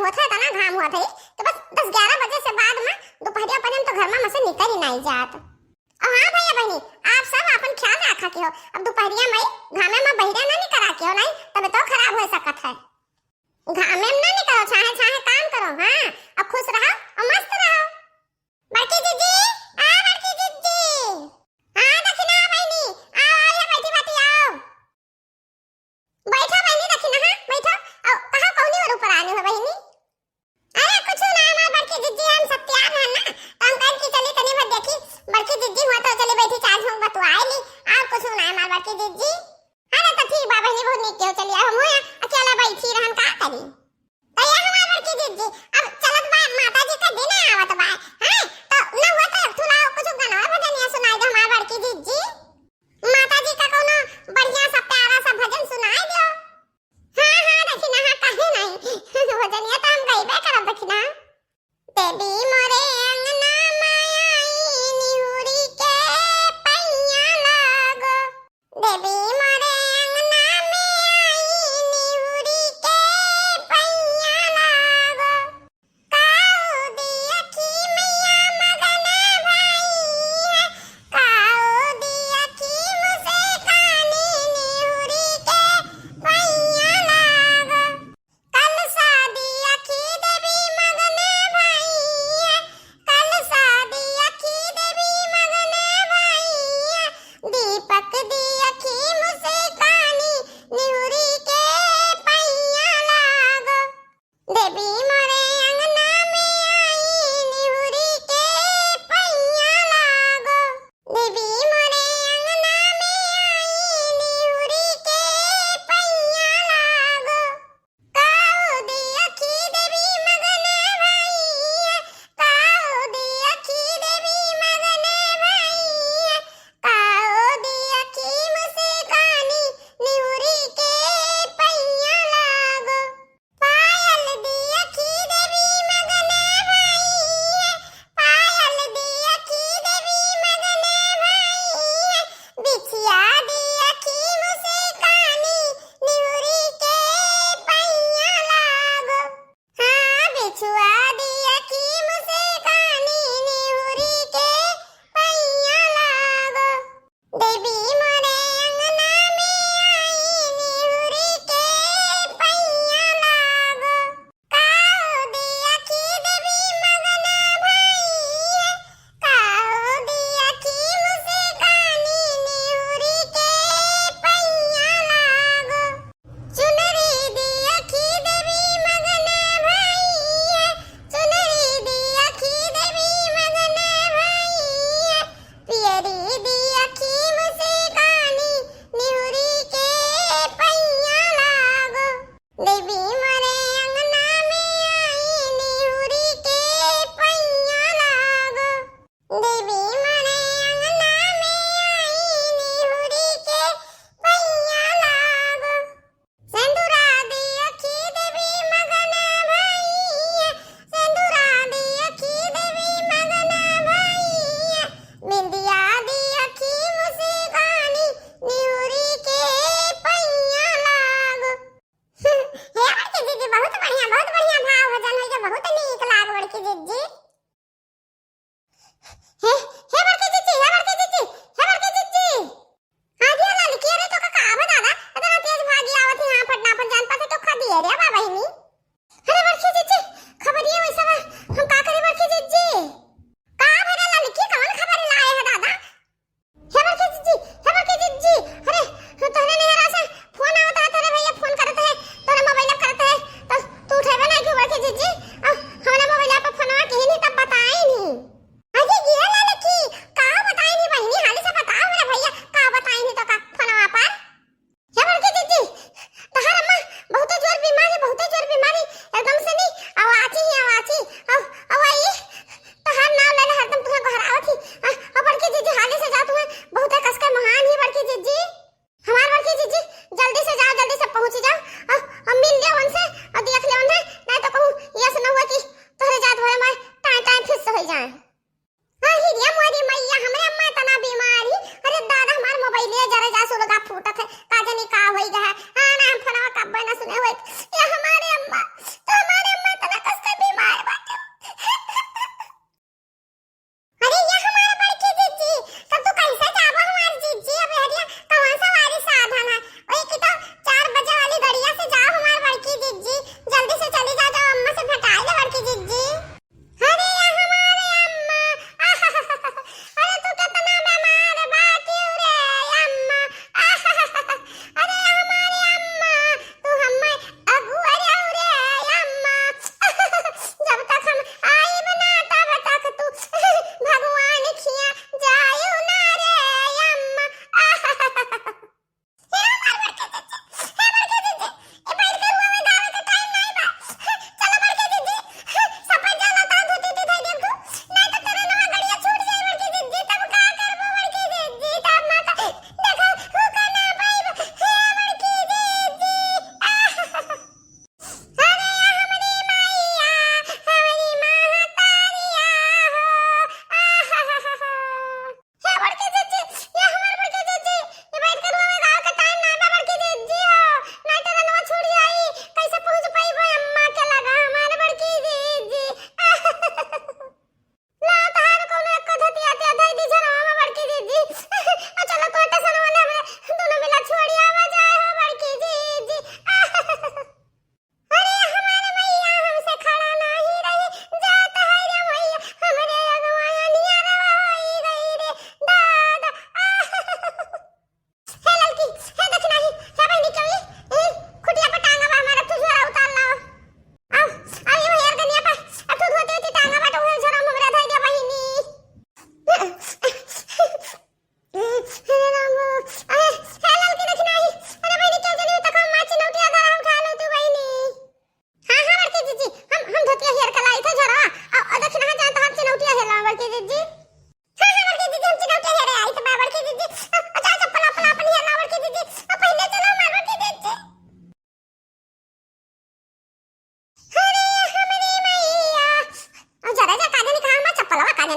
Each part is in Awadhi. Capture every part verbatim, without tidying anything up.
पता है, इतना घाम हुआ था कि बस दस ग्यारह बजे से बाद में दोपहरिया पर हम तो घर में से निकल ही नहीं जात। और हाँ भैया बहनी, आप सब अपन ख्याल रखा के हो। अब दोपहरिया में घामे में बहिरा ना निकरा के हो, नहीं तबे तो खराब हो सकत है। घामे में ना निकरो, छाहे छाहे काम करो। हाँ, अब खुश रहो और मस्त रहो। बड़की जिज्जी, आ बड़की जिज्जी। हाँ दखिना बहिनी, आओ आओ, यहाँ बैठी बाटी आओ। बैठो बहिनी दखिना, हाँ बैठो। आओ, कहाँ कौनी ओर ऊपर आने हो बहिनी? अरे कुछ ना हमार बड़की जिज्जी, हम सब तैयार रहन ना, तो हम कहन कि चली तनी भर देखी बड़की जिज्जी हुआ तो चली बैठी चार झोंक बतुआए ली। और कुछ ना हमार बड़की जिज्जी। अरे तो ठीक बा बहिनी, बहुत नीक केहू चली आओ, हम हुआ अकेला बैठी रहन का करी। तो ये हमार बड़की जिज्जी, अब चलत बा माता जी का दिन आवत बा, हैं? तो न हुआ तो एक ठुला कुछ गनवा भजनिया सुनाई दो हमार बड़की जिज्जी। माता जी का कोनो बढ़िया सा प्यारा सा भजन सुनाई दो। हाँ हाँ दखिना, हाँ काहे नहीं, भजनिया तो हम गइबे करब दखिना। देवी मोरे अंगना माई निहुरी के पैया लागो। देवी मोरे अंगना में आई निहुरी के पैया लागो। काऊ दी अखी मैया मगन भई है, काऊ दी अखी मुस्कानी निहुरी के पैया लागो। कलसा दी अखी देवी मगन भई है, कलसा दी अखी देवी मगन भई है, दीपक दी अखी मुस्कानी निहुरी के पैया लागो। देवी मोरे अंगना में आई निहुरी के पैया लागो। देवी मोरे अंगना में आई निहुरी के पैया लागो। काऊ दी अखी देवी मगन भई है, काऊ दी अखी देवी मगन भई है, काऊ दी अखी मुस्कानी निहुरी के पैया लागो। पायल दी अखी देवी मगन भई है, पायल दी अखी देवी मगन भई है, बिछिया दी अखी मुस्कानी निहुरी के पैया लागो। हाँ, बिछुआ दी अखी मुस्कानी निहुरी के पैया लागो। देवी मोरे अंगना में आई निहुरी के पैया लागो। काऊ दी अखी देवी मगन भई है, काऊ दी अखी मुस्कानी निहुरी के पैया लागो। चुनरी दी अखी देवी मगन भई है, चुनरी दी अखी देवी मगन भई है, पियरी दी अखी मुस्कानी निहुरी के पैया लागो। देवी मोरे अंगना में आई निहुरी के पैया लागो। देवी मोरे अंगना में आई निहुरी के पैया लागो। सेंदुरा दी अखी देवी मगन भई है, सेंदुरा दी अखी देवी मगन भई है, बिंदिया दी अखी मुस्कानी निहुरी के पैया लागो। हे बड़की जिज्जी, बहुत बढ़िया, बहुत बढ़िया भाव भजन होइगा, बहुत नीक लाग बड़की जिज्जी। हे, हे बड़की जिज्जी, हे बड़की जिज्जी, हे बड़की जिज्जी। हाँ दिया ललकी, अरे तो का, का बा दादा, इतना तेज भागी आवत है यहाँ फटना अपन जान पाते तो खा दिए रे बा बहिनी। अरे बड़की जिज्जी, खबरिया वैसा बा, हम का करी बड़की जिज्जी? का भरे ललकी, कवन खबर लाए है दादा? हे बड़की जिज्जी, हे बड़की जिज्जी, अरे, तोहरे नैहरा से फोन आवत है, तोहरे भैया फोन करत है, तोहरे मोबाइल करत है, तो तू उठेबे नहीं क्यों बड़की जिज्जी? आ, हमरा मोबाइल पर फोनवा किहिन ही तब बताई नहीं। अरे ये ललकी, का बताई नहीं बहिनी, हाली से बताओ मेरे भैया, का बताई नहीं तो का फोनवा पर? हे बड़की जिज्जी, तहार अम्मा बहुते जोर बीमारी, बहुते जोर बीमारी, एकदम से नी, अवाची ही अवाची, अव, अवाई, तहार नाम लेले हरदम तुहे गोहरावत ही। आ, आ बड़की जिज्जी, हाली से जा, तुहे बहुते कस के महान ही बड़की जिज्जी। हमार बड़की जिज्जी, जल्दी से जाओ, जल्दी से पहुँची जाओ, आ, आ मिल लियो उनसे, आ देख लियो उन्हें, नहीं तो कहूँ यस न हुआ कि तोहरे जात भरे में टाइम टाइम फिस हो जाए। अरे रे मोरी मैया, हमरे अम्मा इतना बीमार ही। अरे दादा, हमार मोबाइलिया जरे जा सुलगा फूटत है, का जानी का होई गया है। हाँ ना, हम फोनवा कब्बे ना सुने होई। ये हमारे अम्मा, तो हमारे अम्मा इतना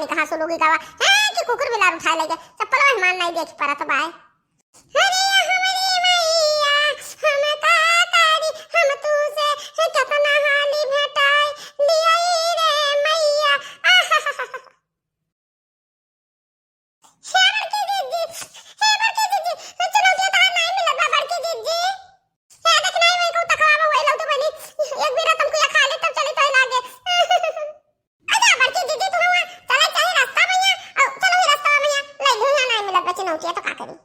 कहाँ सुलुगी गवा है कि कुकुर बिलार उठाए लगे, चप्पल मेहमान नहीं देख परत बाय। अरे हमरी मैया, हम का करी, हम तू से कितना हाली भेटाई लियाई रे मैया। आहाहाहा। हे बड़की जिज्जी, हे बड़की जिज्जी, चुनौतिया तहार नाई मिलत बा बड़की जिज्जी। हे देख नाई वही को तकवा में वही लौटू बनी। एक बेरा तुमको या खा ले तब चली तो लागे। अच्छा बड़की जिज्जी तू हुआ चला चाहे रास्ता भैया, और चलो ही रास्ता भैया, लाई घुइया नाई मिलत बा चुनौतिया तो का करी।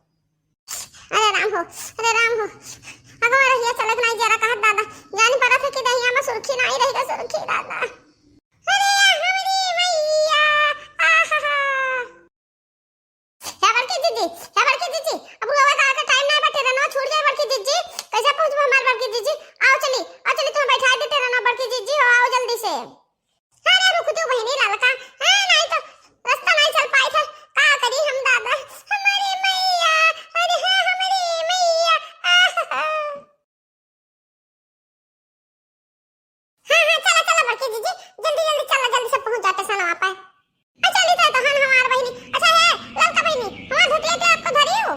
अरे राम हो, अरे राम हो। अगवा रहिया चलत नाई जरा कहत दादा। जानी परत है कि दहिया में सुर्खी नाई रही का सुर्खी दादा। अरे हमरी मैया, आहाहा। हे बड़की जिज्जी, हे बड़की जिज्जी, अब रोवा का आके टाइम ना बा, ट्रेनवा छूट जाए बड़की जिज्जी। कैसे पहुँचबो हमार बड़की जिज्जी? आओ चली, आओ चली, तुम बैठा दे ट्रेनवा बड़की जिज्जी, हो आओ जल्दी से। अरे रुक तू बहिनी ललका, हाँ नहीं तो रास्ता नहीं चल पाई था, का करी हम दादा, हमारी मैया, अरे हाँ हमारी मैया, आहा। हाँ, हाँ, चला, चला, बड़की जिज्जी, जल्दी, जल्दी चला, जल्दी से पहुँच जाते सन वहाँ पे। अच्छा, ली तो तहन हमार बहिनी। अच्छा, हे, ललका बहिनी, हमार धोतिया के आपको धरी हो?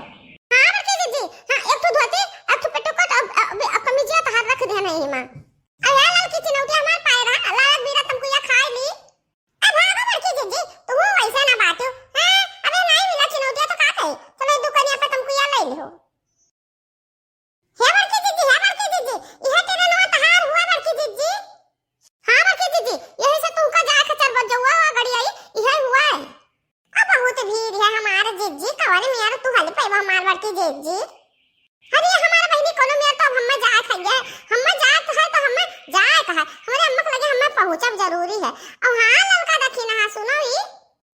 हाँ, बड़की जिज्जी, हाँ, एक ठो धोती, एक ठो पेटीकोट, अब, अब, अब कमीजिया तहार रख दे नहीं माँ। अब हे ललकी चिनौटी हमार पाए रहा, लालच बीरा तुमको या खाए ली। अब भागो बड़की जिज्जी, तू वैसे ना बाटू। हाँ, अबे नहीं मिला चिनौटिया तो का कहे? चलो, दुकानिया पे तुमको या ले ली हो। हे बड़की जिज्जी, हे बड़की जिज्जी, इहे ट्रेनवा तहार हुआ बड़की जिज्जी? हाँ बड़की जिज्जी, यही से तुमका जाए के चल बजौआ हुआ गड़ी आई, इहे हुआ है। अब बहुत भीड़ है हमार जिज्जी, कवन मेर तू हल पैबा हमार बड़की जिज्जी। अरे हमार बहिनी कोनो मेर तो अब हम्मे जाए के है, हम्मे जाए के है तो हम्मे जाए के है, हमरे अम्मा के लगे हम्मे पहुँचब जरूरी है। और हाँ ललका देखी ना, हाँ सुनो ई,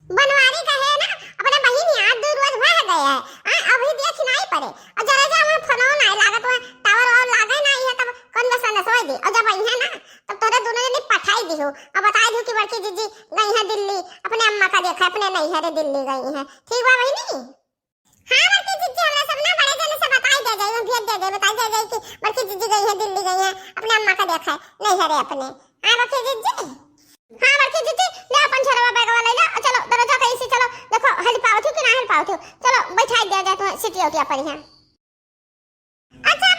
बनवारी कहे ना, अपने बहिन यार दू रोज भय गए है। आ, अभी देख नहीं पड़े। और जरा जा वहाँ फोनो नहीं लागत, वहाँ टावर वावर लागे नहीं है, तब कौन बस न सोए दे। और जब आई है ना, तब तोरे दोनों जने पठाई दी हो। और बताई दी कि बड़की जिज्जी गई है दिल्ली, अपने अम्मा का देखा, अपने नहीं है रे दिल्ली गई है। ठीक बा बहिनी? हाँ बड़की जिज्जी, हमरा सब ना बड़े जने से बताई दे जाई, भेज दे जाई, बताई दे जाई कि बड़की जिज्जी गई है दिल्ली गई है, अपने अम्मा का देखा है, नहीं है रे अपने। हाँ बड़की जिज्जी। हाँ, बड़की जिज्जी, ले अपन झोरवा बैगवा ले ले, आ चलो, दरवाजा के इसी चलो, देखो, हल पावत हो कि ना हल पावत हो, चलो, बैठाई दिया जाए तुम्हें सीटिया उटिया पर यहाँ। अच्छा,